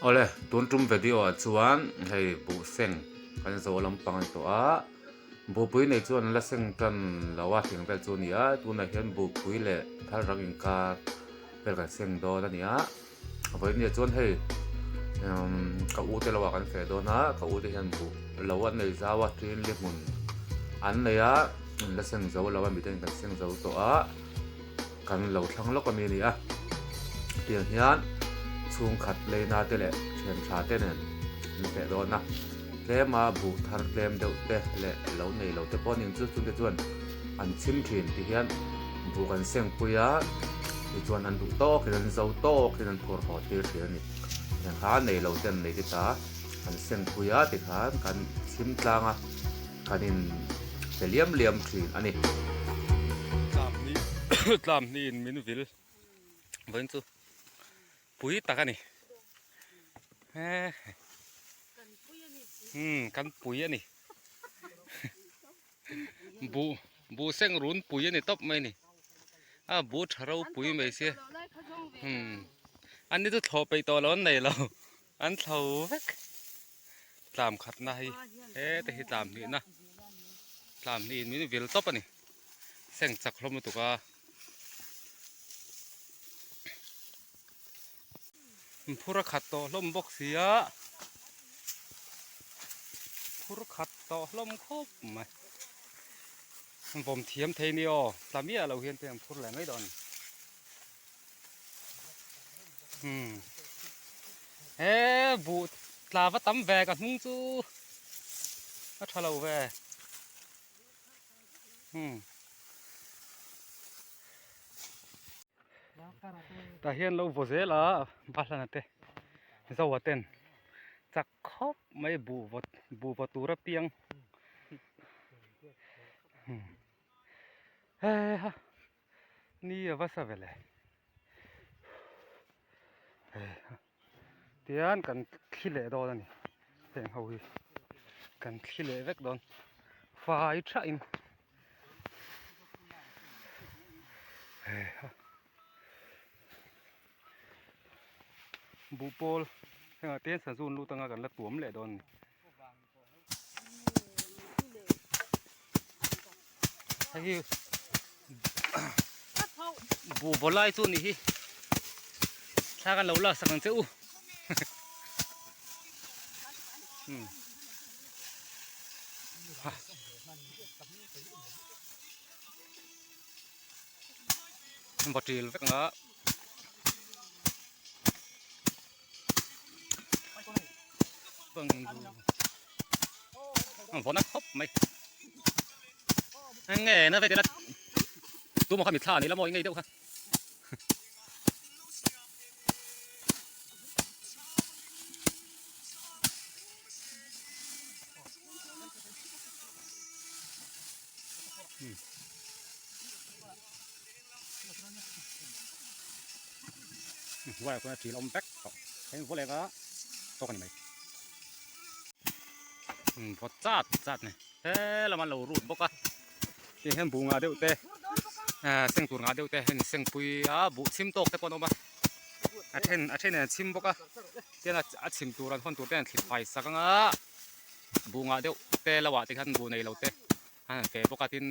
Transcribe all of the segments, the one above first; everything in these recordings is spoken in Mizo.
Awle, tun tum video ah chuan hei buh seng kan zo lampang a ni tawh a, buhpui nei chuan la seng tan lo a tih ang vel chu a ni a, tunah hian buhpui leh thal rang inkar vel kan seng dawn a ni a, vawiin chuan hei ka u te lo ah kan feh dawn a, ka u te hian buh lo an nei zau a, ṭin li hmun an nei a, an la seng zo lo a, miten kan seng zo tawh a. Kan lo thlang lawk a mi a ni a, tiang hian chhungkhat leina te leh thian tha te nen an feh dawn a, tlema buh thar tlem deuh te leh lo nei lo te pawh ning chu chungte chuan an chhim thin ti hian buh kan seng pui a, tichuan an duh tawk in an zo tawk in an phur haw tir thin a ni, tiang kha nei lo te an nei te ta an seng pui a tikhan kan chhim tlang a. Kan in pe liam liam thin a ni. Tlamni tlamni in min vil vawiin chu pui tak a ni he umm kan pui a ni buh buh seng run pui a ni tawp mai a ni a buh tha ropui mai sia umm an ni chu thlawh peih tawh lo an nei lo. An thlo vek tlam khatna hi hete hi tlam hnihna tlam hnih in min vil tawp a ni seng chak hlawm lutuk a phur a khat tawh hlawm bawk si a phur khat tawh hlawm khawp mai vawm thiam thei ni aw tla miah lo hian te an phur leh mai dawn a ni. Hmm. He buh tla va tam ve ka hnung chu a tha lo ve. Hmm. Tah hian lo vaw zel a Bahlana te Zoa ten chak khawp mai buh vaw buh vaw tur apiang. Hmm. He ha. Ni a va sa ve le. Tian kan thli leh dawn a ni. Heng ho hi kan thli leh vek dawn. Fai tha in. Buh pawl hengah te hian sazu an lut anga kan la tuam leh dawn a ni. Hei hi buh vaw lai chu a nih hi thla kan lo lak sak ang che u vaw ṭil vek ang a. Vawn a khawp mai eng nge na ve tila tu maw kha mitthla a ni la maw i ngei deuh kha wire kawna ṭil a awm vek tawh heng vaw leh a tawk a ni mai vawt chat chat ni he lama lo rut bawk a tih hian buh ngah deuh te ah seng tur ngah deuh te heng sengpui a buh chhim tawk te pawh an awm a a then a then in an chhim bawk a tian a chhim tur an hawn tur te an thlit fai sak anga buh ngah deuh te lo ah te khan buh nei lo te an han feh bawk a tin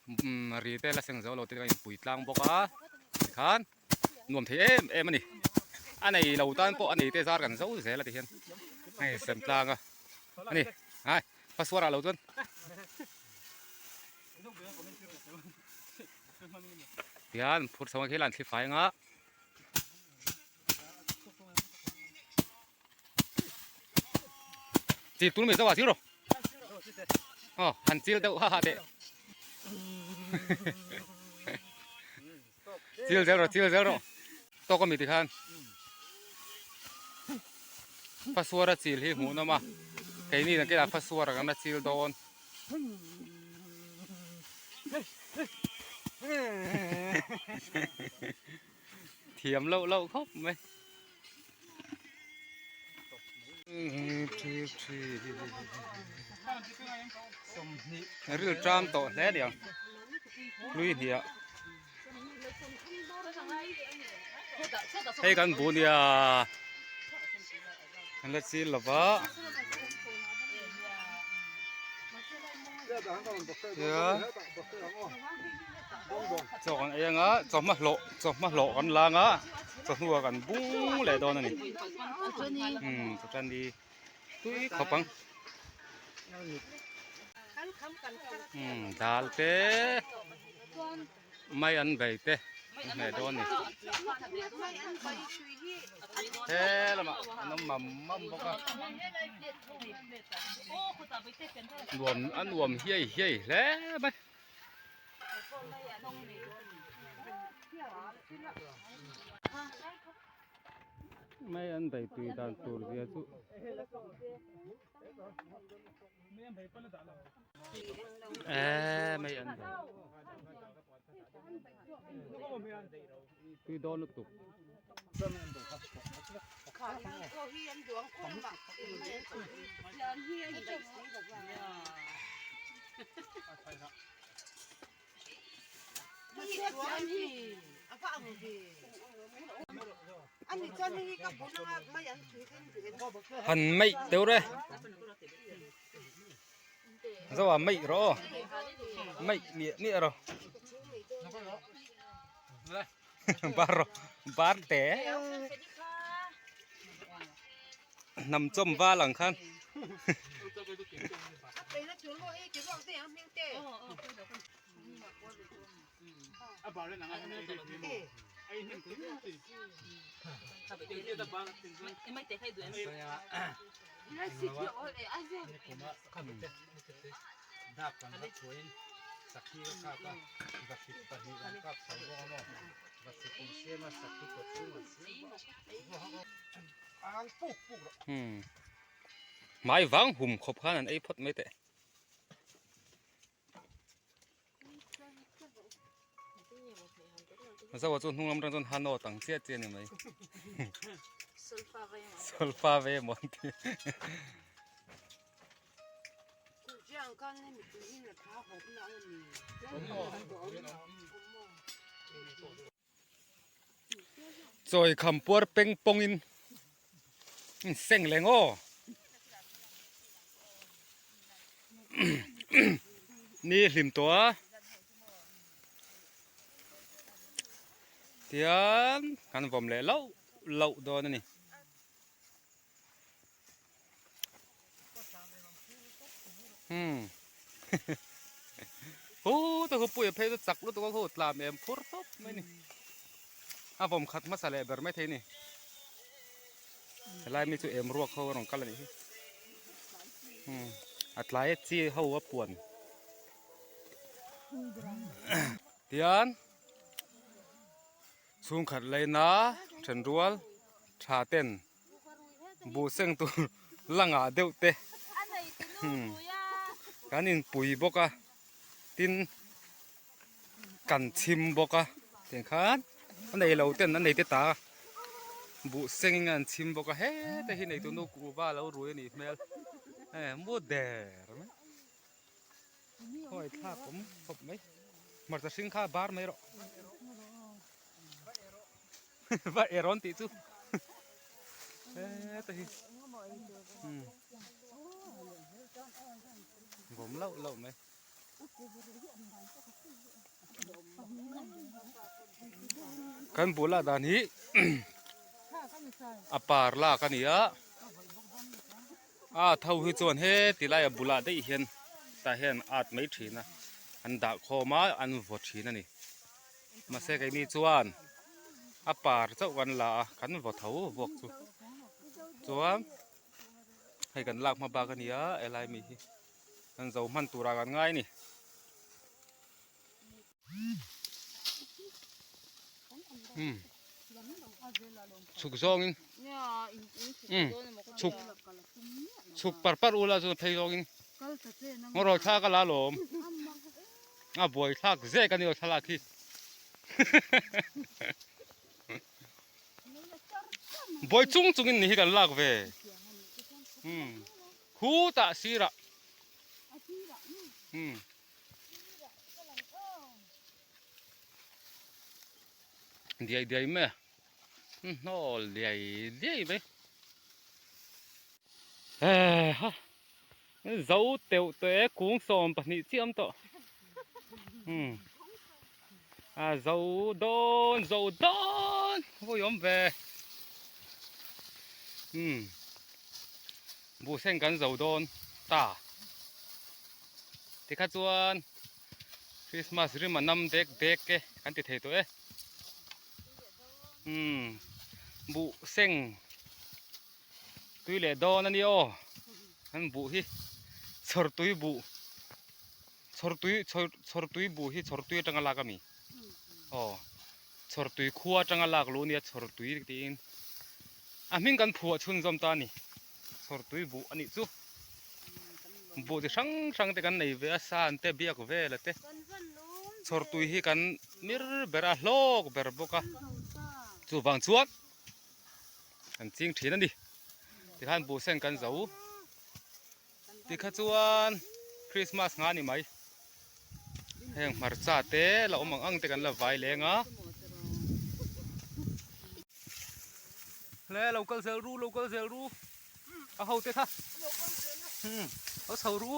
umm ri te la seng zo lo te kha in pui tlang bawk a tikhan nuam thei em em a ni a nei lo tan pawh a nei te zar kan zo zel a ti hian hei sem tlang a ani hai pasuar ah lo chuan tihian phur chho ang khi lan thli fai anga Chil tur mai zo ah chil rawh. Aw han chil deuh ha ha teh. Chil zel rawh chil zel rawh. Tawk ami tikhan. Fasuara chil hi hmuh nawm a. Keini dan kelah fasuara kan la chil dawn. Thiam loh loh khawp mai. Ril tram tawh hle a niang hlui hniah hei kan bu nia. An la chil lo va. Chaw kan ei anga chawhma hlawh chawhma hlawh kan la anga chawhnu ah kan bung leh dawn a ni. Umm chawchani tui khawp ang. Umm dal te mai an bei te an hmeh dawn a ni. He lamah an awm mam mam bawk a nuam a nuam hiai hiai hle mai. Mai an bei tui dan tur zia chu. Eee mai an bei tui dawn lutuk. Han meih teuh re zo ah meih rawh aw meih miah miah rawh bar rawh bar te hnam chawm val ang khan. Hmai vang hum khawp khan an ei phawt mai teh. Zoa chu hnung lam atang chuan han awt ang chiah chiah a ni mai. Solfa ve emaw an ti. Chawi kham puar peng pawngin seng leng aw ni hlim tawh a tian kan vawm leh lauh lauh dawn a ni. Hmm. Hu te khu pui a phei chu chak lutuk a khu tlam em phur tawp mai ni. A vawm khat hmasa leh ber mai thei ni. Helai mi chu em ruak ho a rawn kal a nih hi. Hmm. A tlai a chi ho a puan. Tian chhungkhat laina thenrual tha ten buh seng tur la ngah deuh te kan inpui bawk a tin kan chhim bawk a tiang khan a nei lo ten a nei te ta buh seng in an chhim bawk a heta hi nei tunu kuhva a lo rui a nih hmel e mu der mai khawi thlak awm khawp mai hmarcha hring kha bar mai rawh. Va erawn tih chu heta hi vawm lauh lauh mai kan bulah dan hi a par lak a ni a a tho hi chuan he ti lai a bulah daih hian tah hian at mai thin a an dah khawm a an vaw thin a ni. Mahse keini chuan a par chauh kan la a, kan vaw tho vuak chu. Chuan hei kan lak hma bak a ni a, helai mi hi kan zo hman turah kan ngai a ni. Umm chhuk zawngin umm chhuk chhuk par par ula chuan phei zawngin ngaw thla ka la alawm. A buai thlak zek a ni aw thlalak hi. Buai chung chungin ni hi kan lak ve. Hmm. Khu tah sirah. Hmm. Diai diai mai a. Hnawl diai diai mai. He ha zo teuh tawh e kung 12 chiah awm tawh umm a zo dawn zo dawn vawi awm ve umm buhseng kan zo dawn ta tikha chuan Christmas rim a nam dek dek e kan ti thei tawh e umm buhseng. Tui leh dawn a ni aw an buh hi chhawr tui buh chhawr tui chhawr chhawr tui buh hi chhawr tui atanga lak a mi aw chhawr tui khua atanga lak luh a nia chhawr tui tiin a hming kan phuah chhunzawm ta a ni chhawr tui buh a nih chu buh chi hrang hrang te kan nei ve a san te biak vel a te chhawr tui hi kan mir ber a hlawk ber bawk a chuvang chuan. Kan ching thin a ni tikhan buhseng kan zo tikha chuan Christmas nga ni mai heng hmarcha te la awm ang ang te kan la vai leng a le lo kal zel ru lo kal zel ru a ho te kha lo chho ru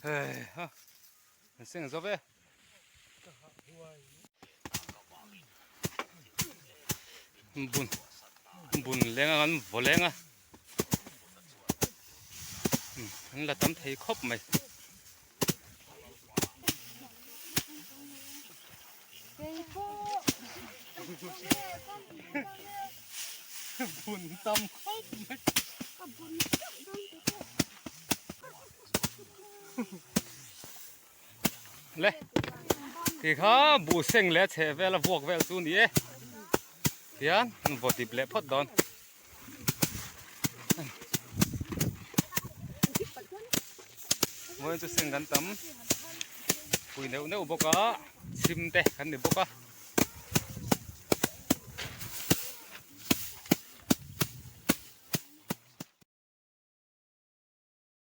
hei ha an seng zo ve. Bun bun leng a an vaw leng a an la tam thei khawp mai. Bun tam khawp mai. Le ti kha buh seng leh a chheh vel a vuak vel chu ni e tihian an vaw dip leh phawt dawn vawiin chu seng kan tam pui neuh neuh bawk a chhim te kan ni bawk a.